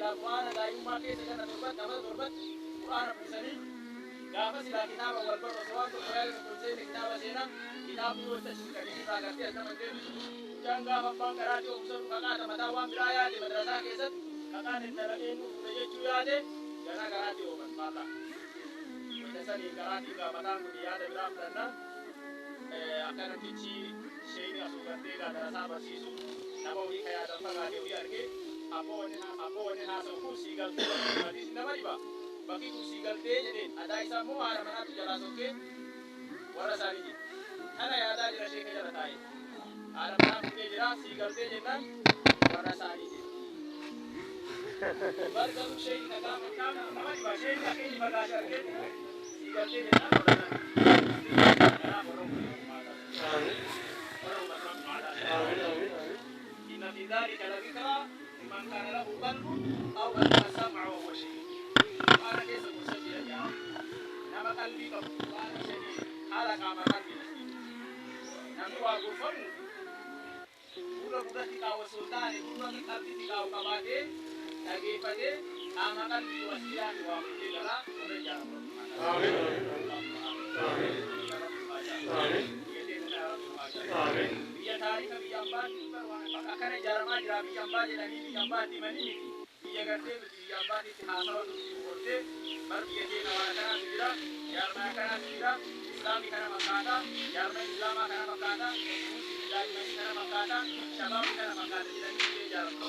Silaa Qur'aana daa'imummaa keessa ganna torbatti amata torbatti Qur'aana buusanii gaafa silaa kitaaba wal barru osoo waan tokko yaada tokko hin seenne kitaaba seenaa kitaabni yoo itti achi siqanii irraa gartee as nama hin deebisu. Mucaan gaafa abbaan qaraatii oofu sanuu kaqaata mataa waan biraa yaade madrasaa keessatti kaqaan intala eenyuu fuudha jechuu yaade ganaa qaraatii oofan faallaa. Wayta saniin qaraatiin gaa mataan kun yaada biraa fudhannaan akka namtichi sheeyni asuu gartee gaa darasaa barsiisu nama wahii ka yaadan fagaate wahii argee abboo wanni abboo wanni haasa'u kun sii galtee bakki hadiisni nama dhiba bakki kun sii galtee jedheen adaa isaa immoo haadha manaatu jalaa sokkee warra isaanii jedhe tana yaadaa jira sheeka jala taa'ee haadha manaa fuudhee jira sii galtee jennaan warra isaanii jedhe bar garuu sheeyni ka gaafa nama dhiba sheeyni akka inni fagaate argee sii galtee jennaan warra isaanii kanaaf warra إن في ذلك لذكرى لمن كان له قلب أو ألقى السمع وهو شهيد. وأنا كيس مسجل يا نما قلبي وأنا شهيد على قام قلبي نسيب. نمي واقفون gurra gurratti kaawwa osoo hin taane gurra qalbiitti kaa'u qabaatee dhageeffatee qaama qalbii wasiilaan waa hojii galaa warra ijaaramu. Amiin. Amiin. Amiin. Biyya taarika biyya ambaatti bakka akkana ijaaramaa jira biyya ambaa jedhanii biyya ambaatti himanii miti. Biyya gartee nuti biyya ambaatitti haasawa nuti hortee bar biyya keenya waan akkanaatu jira jaarmaa akkanaatu jira islaamni kana fakkaata jaarmaa islaamaa kana fakkaata daa'immanii kana fakkaata shabaabni kana fakkaata jedhanii biyya ijaaramu.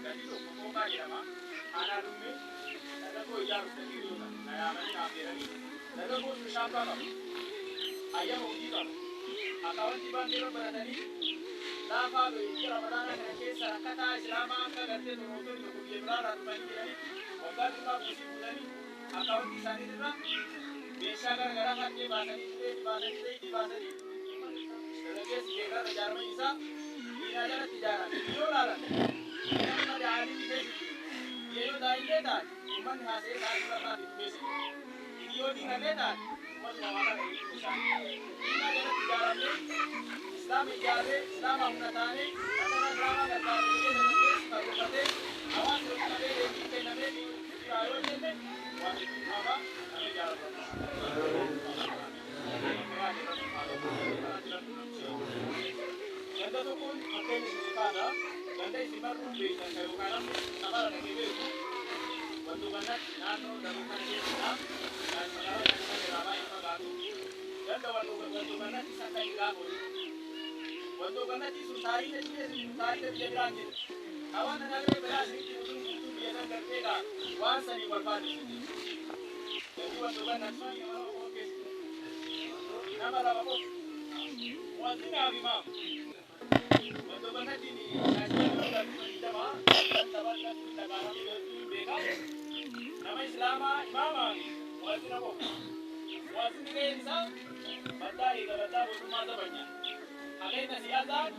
Gadi tokko qooqaa jedhama. Aanaa dhumme dargaggoo ijaaruuf dhaqee na yaamanii naaf jedhanii dargaggoo sun shaabbaa qaba. Ayyama hojii qaba. Akkaawwantii baankii irra baratanii laafaa biyya Ramadaanaa kana keessa rakkataa Islaamaa akka gartee torootonni tokko biyya biraarraa dhufanii jedhanii waggaa xiqqaa buusii fuudhanii akkaawwantii isaanii irra meeshaa gara garaa harkee baasanii xireetii baasanii zayitii baasanii dargaggeessi keekarra jaarma isaa miidhaa jalatti ijaarame. Yoo laalan nama da'anii keessa jiru. Biyya yoo daa'illee taate uummanni haasa'ee taa'ee dura taate keessa jiru. Yoo diinallee taate uummatuma waa kana jechuu isaanii. Diinaa jalatti ijaaramnee Islaama ijaarree Islaama humna taanee rakkataa Islaamaa gargaarree jedhee dargaggeessi karoorfatee hawaasni walitti qabee leenjiin kennamee jira yoo jenne waan hedduu qaba nama ijaaramu. Ganda tokkoon fakkeenya isin kaasa ganda isin barruun beektan kan yookaan namni safara dhaqee beeku wantu kanatti naannoo daruu kana keessadha. Magaalaa kana irraa baay'ee fagaatu. Ganda wantu kanatti sakka dhiiraa godhu. Wantu kanatti sun taariika keessa jiru taariika biyya biraan jiru. Hawaan nagaalee biraa isinitti utuun guutuu biyya san gartee gaa waan sanii wal faallessu. Gandi wantu kanatti sun nama lama qofa keessa nama lama qofa. Mu'azzinaa fi imaama. Wantu kanatti nama Islaamaa imaamaa fi mu'azzina qofa. Mu'azzinni gaheen isaa baddaa eega baddaa mootummaa zabanya. Haqeena siyaasaan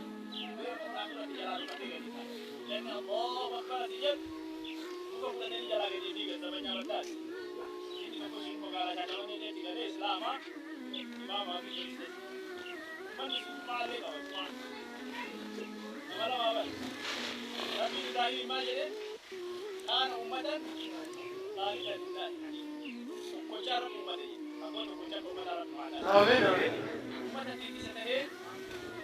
bira qonnaan duratti jalaa dhufatee gadi ta'a. Janna Allahu akbar si jedhu muka fudhatanii jalaa gadi fiigan zabanyaa baddaati. Inni tokko sun magaalaa Shaashamannee keetti galee Islaamaa imaamaa fi polisii. Uummanni sun maallee qaba jumaa. Nama lamaa bara. Rabbiin Ibraahim maal jedhee? Kaana ummatan qaanitan lillahi. Tokkochaa irratti ummata jedhe. Abbaan tokkochaa ummata irratti maal? Amiin. Amiin. Ummata tiitisa ta'ee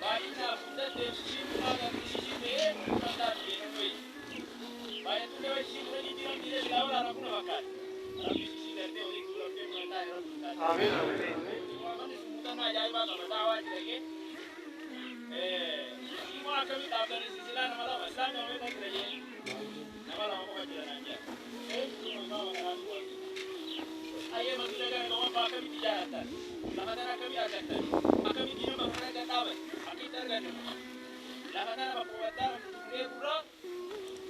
baay'inaaf guddatteef shishii kumaa qabdi shishii ta'ee uummataa biyya tokko Baay'attuu nama shishii kudha jijjiiram dhiiree silaa olaanaa kuna fakkaata. Rabbi shishii gartee olii guuramtee uummataa irratti hundaa'e. Amiin. Amiin. Uummanni sun muuxannoo ajaa'ibaa qaba. Daawaa itti dhaqee immoo akkamii dhaabdanii silaa nama lama islaamni nama meeqa jira jee nama lama qofa jira naan jedha. Eenyu imaama kanaaf wal ayyee masjida kana qaban akkamitti ijaarattan lafa tana akkamii argattan akkamitti nama kana gad dhaaban akkitti arganne lafa tana bakka baddaa namni eegurraa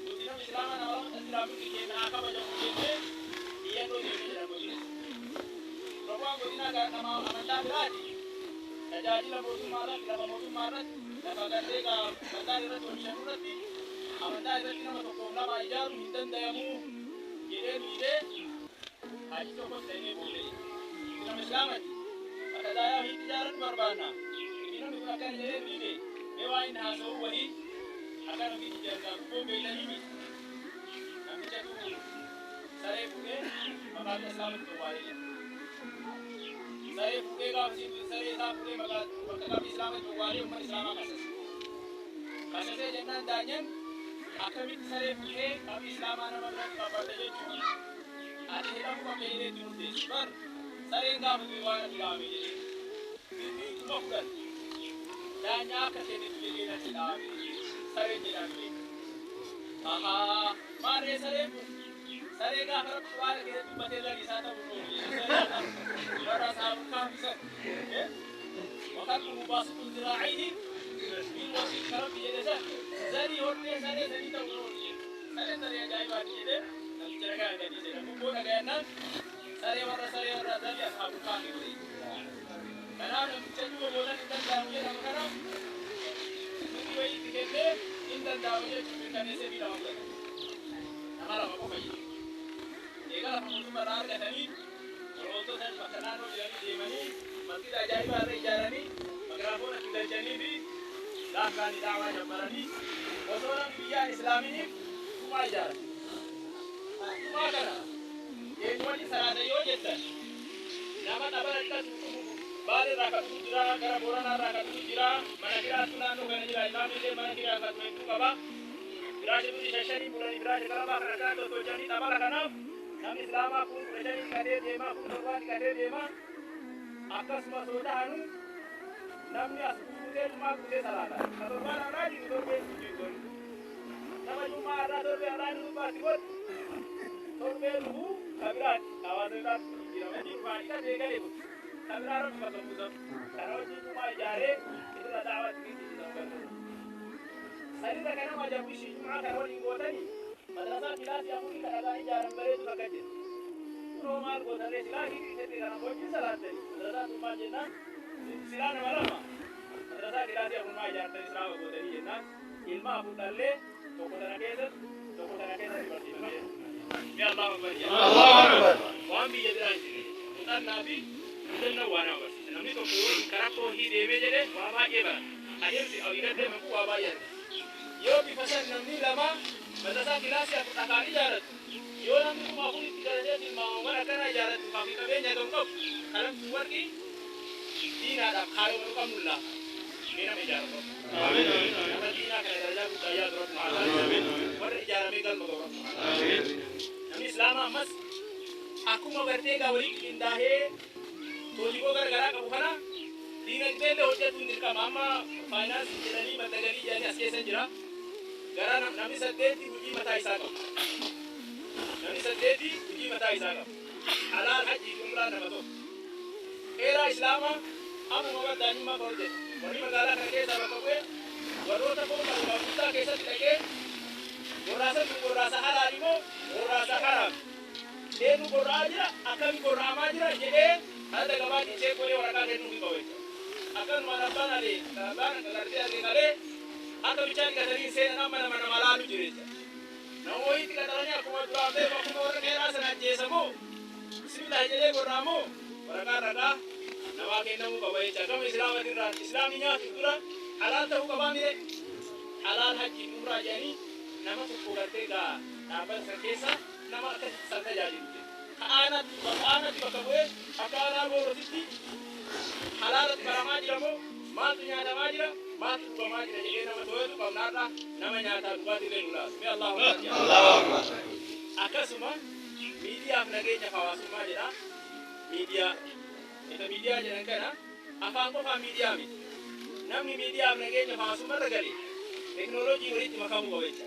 nuti nama islaamaa nama lama jira mirgi keenya haa kabajamu jennee iyyannoo deemee jedha godina. Roobaan godinaa nama amantaa biraati. Tajaajila mootummaa irratti lafa mootummaa irratti lafa gartee baddaa irratti oomishamu irratti amantaa irratti nama tokkoof lama ijaaruun hin danda'amu jedhee miidhee haji tokkos ta'ee boolee. Nama islaamati bakka daayaa hiitti ijaaran barbaanna. Inni namni kun akkana jedhee miidhe mee waa inni haasa'u wahii Akka namni jedhan gubboon beektanii miti. Namichatu saree fuudhee maqaa islaamatti owwaalee jira. Saree fuudhee gaafa saree isaa fuudhee bakka qabri islaamatti owwaalee uummata islaamaa kasase. Kasasee jennaan daanyan akkamitti saree fuudhee qabri islaamaa nama biratti qabbadda jechuun ati hidhamuu qabda jedhee itti murteessi. Bar sareen gaafa du'e waan ati dhaame jedhee. Inni tuma fudhate. Daanyaa akka kennitu jedhee natti dhaame. Sareen jedhame. Ahaa maarree sareen kun saree gaafa rabbi waan keessatti dubbatee larii isaa ta'uu oolu jedhee. Warra ashaabul kahfi san. وخلقه باسط ذراعيه بالوسيط كربي jedhe san zarii hodhee saree sanii ta'uu oolu jedhe. Sareen saree ajaa'ibaati jedhee namicha dhagaa gadi jedhe. Gubboo dhagayannaan saree warra zarii ashaabul kahfi godhe. Kanaaf namicha duuba boodan hin danda'amu jedhamu kanaaf nuti wayii itti kennee hin danda'amu jechuun mirkaneessee fi nama fudhate. Nama lama qofa jedhe. Egaa lafa mootummaa irraa argatanii loltoota bakka naannoo jiranii deemanii masgida ajaa'ibaa irra ijaaranii makiraafoona itti galchanii fi gaafgaanii daawaa jammaranii osoo namni biyyaa islaaminiif tumaa ijaaran. Tumaa kana eenyu waliin salaata yoo jettan nama xabala dhiqatu baala irraa ka dhufu jira, gara Booranaa irraa ka dhufu jira, mana kiraatu naannoo kana jira, imaamni illee mana kiraa ka hedduu qaba. Firaasha durii shashanii bulanii firaasha galamaa kana kana tottolchanii xabala kanaaf namni islaamaa kun 15 dhiqatee deema, kun 7 dhiqatee deema. Akkasuma osoo ta'anu namni as guutee jumaa guutee salaata. Ka torbaan irraa jiru torbee hin jiru. Nama jumaa irraa torbee irraa ni gubbaatti godhu. Torbee dhufuu ka biraatti hawaasa biraatti jijjiirama. Jumaa dhiqatee galee kun. Kabiraa rabbi bakka buusan. Kana wajjin jumaa ijaaree irra daawwaatti geessisan. Sanirra kana nama ajaa'u ishii jumaa kana waliin gootanii madrasaa kilaasii afurii kan dhagaa ijaaran bareedu takka jira. Kunoo maal gootanee silaa hiikii kana wajjin salaattanii madrasaa tun maal jennaan silaa nama lama madrasaa kilaasii afurmaa ijaartanii silaa gootanii jennaan ilma afur dhallee tokko tana keessatti tokko tana keessatti barsiifamee. Mee Allahu Akbar jedha. Allahu Akbar. Waan biyya biraa hin jirre muuxannaa fi mudannoo waan nama barsiisa. Namni tokko yoo karaa toohii deemee jedhe waa baay'ee barata. Adeemsi hojii deeman kun waa baay'ee argata. Yoo bifa san namni lama madrasaa kilaasii afur dhakaan ijaarratu yoo namni 4000 itti galatee tilmaamawwan akkanaa ijaarratu fi qabeenya kan qabu kanamtu warqii diinaadhaaf kaayoo qabnu laafa. Mee nama ijaaru qabu. Nama diinaa kana darajaa guddaa yaadu rabbi haa warra ijaaramee galma qabu rabbi haa. Namni islaamaa ammas akkuma gartee egaa walitti qindaa'ee hojiiwwan garagaraa qabu kana diinagdee illee hojjetuun dirqama. Amma faayinaansii jedhanii madda galii jedhanii as keessa jira. Gara namni 8 hojii mataa isaa qabu. Namni 8 hojii mataa isaa qabu. Halaal hajii fi umraa nama tokko. Heeraa islaamaa ammuma baddaanyummaa kan hojjetu. Warri magaalaa kana keessaa bakka bu'e warroota foon qabu guddaa keessatti dhaqee gorraasa kun gorraasa halaal immoo gorraasa haraam. Eenyu gorra'aa jira akkami gorra'amaa jira jedhee hadda gabaa dhiisee godhee waraqaa kennuu hin qabu jechuudha. Akkanumaan abbaan alee abbaan gartee arge qalee akka bichaan dhiqatanii seenan amma nama nama laalu jira jechuudha. Nama wayiitti qaxaranii akkuma duraan beeku akkuma warra qeeraa sana ajjeesamoo bismillah jedhee gorra'amoo waraqaa ragaa namaa kennamuu qaba jechuudha. Gama islaamatirraa islaamni nyaatu dura halaal ta'uu qabaa mire halaal hajji umraa jedhanii nama tokko gartee gaa dhaabbata san keessa nama akkasitti san tajaajilu jechuudha. Ka aanaatti bakka bu'ee akka aanaa boorotitti halaalatti baramaa jira moo maaltu nyaatamaa jira maaltu dhugamaa jira jedhee nama to'atu qabnaarra nama nyaataa dhugaatii illee nu laatu. Mee Allahu Akbar jedha. Allahu Akbar. Akkasuma miidiyaaf nageenya hawaasummaa jedha. Miidiyaa isa miidiyaa jedhan kana afaan qofaa miidiyaa miti. Namni miidiyaaf nageenya hawaasummaa irra gale teknooloojii walitti makamuu qaba jecha.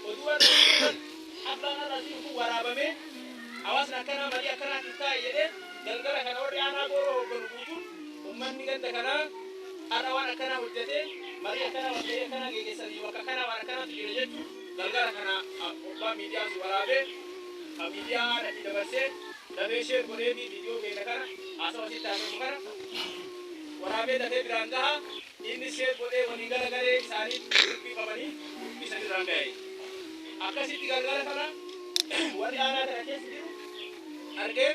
Oduu warra afaan irraa kun waraabamee hawaasni akkanaa marii akkanaatti taa'e jedhee galgala kana warri aanaa gooroo hoogganu guutuun uummanni ganda kanaa har'a waan akkanaa hojjetee marii akkanaa walgahii akkanaa geggeessanii bakka akkanaa waan akkanaatu jira jechuun galgala kana abbaa miidiyaa si waraabee miidiyaa achi dabarsee dafee sheer godhee fi viidiyoo keenya kana haasawa sitti haasawu kana waraabee dafee biraan gaha inni sheer godhee walii gara garee isaanii dubbii qabanii dubbii san irraan gahe. Akkasitti galgala kana warri aanaa kana keessa jiru argee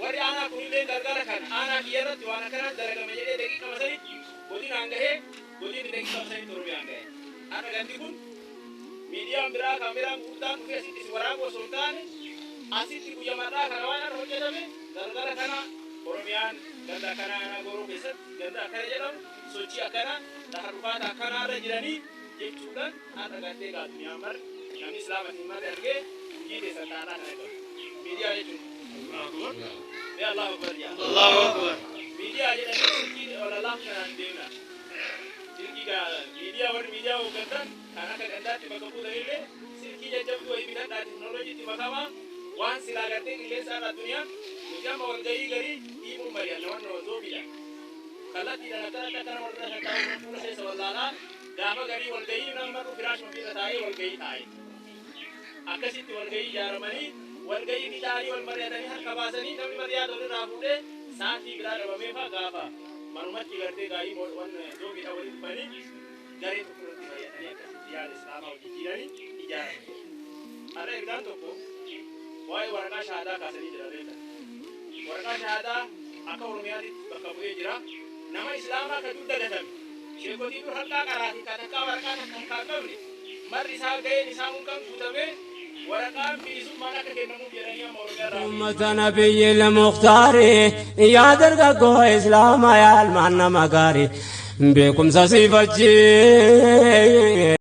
warri aanaa kunillee galgala kana aanaa kiyya irratti waan akkanaa dalagame jedhee daqiiqama sanitti godinaan gahee godinni daqiiqama sanitti Oromiyaan gahe. Har'a gandi kun Miidiyaan biraa kaameraan gurguddaan dhufee asitti si waraabu osoo hin taane, asitti guyyamarraa kana waan har'a hojjetame galgala kana Oromiyaan ganda akkanaa aanaa Gooroo keessatti ganda akkana jedhamu sochii akkanaa lafa dhufaata akkanaarra jiranii jechuudhaan har'a gartee gaa duniyaan marri namni islaamatiin marri argee hojii teessan taanaa kana qabu. Miidiyaa jechuun. Mee Allahu Akbar jedha. Allahu Akbar. Miidiyaa jedhanii silkii olalaaf kanaan deemna. Silkii gaa miidiyaa warri miidiyaa hooggantan kan akka gandaatti bakka buutanillee silkii jajjabduu wayii bitadhaa, teknooloojiitti makamaa, waan silaa gartee qilleensa irra addunyaan nuti amma walgahii garii dhiibuun mari'anna wanna zoomiidha. Kallattiidhaan akkanatti akkana walirra tattaa'u fuula keessa wallaalaa gaafa garii walgahii nama marru firaashuma ofirra taa'ee walgahii taa'e. Akkasitti walgahii ijaaramanii walgahii fixaanii wal mari'atanii harka baasanii namni mari'aata walirraa fuudhee sa'aatii biraa dhabamee faa gaafa manumatti gartee gaayii wan zoomiidha walitti dhufanii garee tokko irratti mari'atanii akkasitti yaada islaamaa wal jijjiiranii ijaaraman. Har'a ergaan tokko waa'ee waraqaa shahaadaa kaasanii jira beektan. Waraqaa shahaadaa akka Oromiyaatti bakka bu'ee jira. Nama islaamaa ka dur dagatame. Sheekotii dur harkaa qaraatii ka takkaa waraqaa takka harkaa hin qabne. Marri isaa ga'een isaa hunkaan guutamee waraqaan bilisummaan akka kennamuuf jedhanii amma Oromiyaa irraa. أمة نبي المختار يا درقاقو إسلام يا المعنى مقاري بكم سيفتي.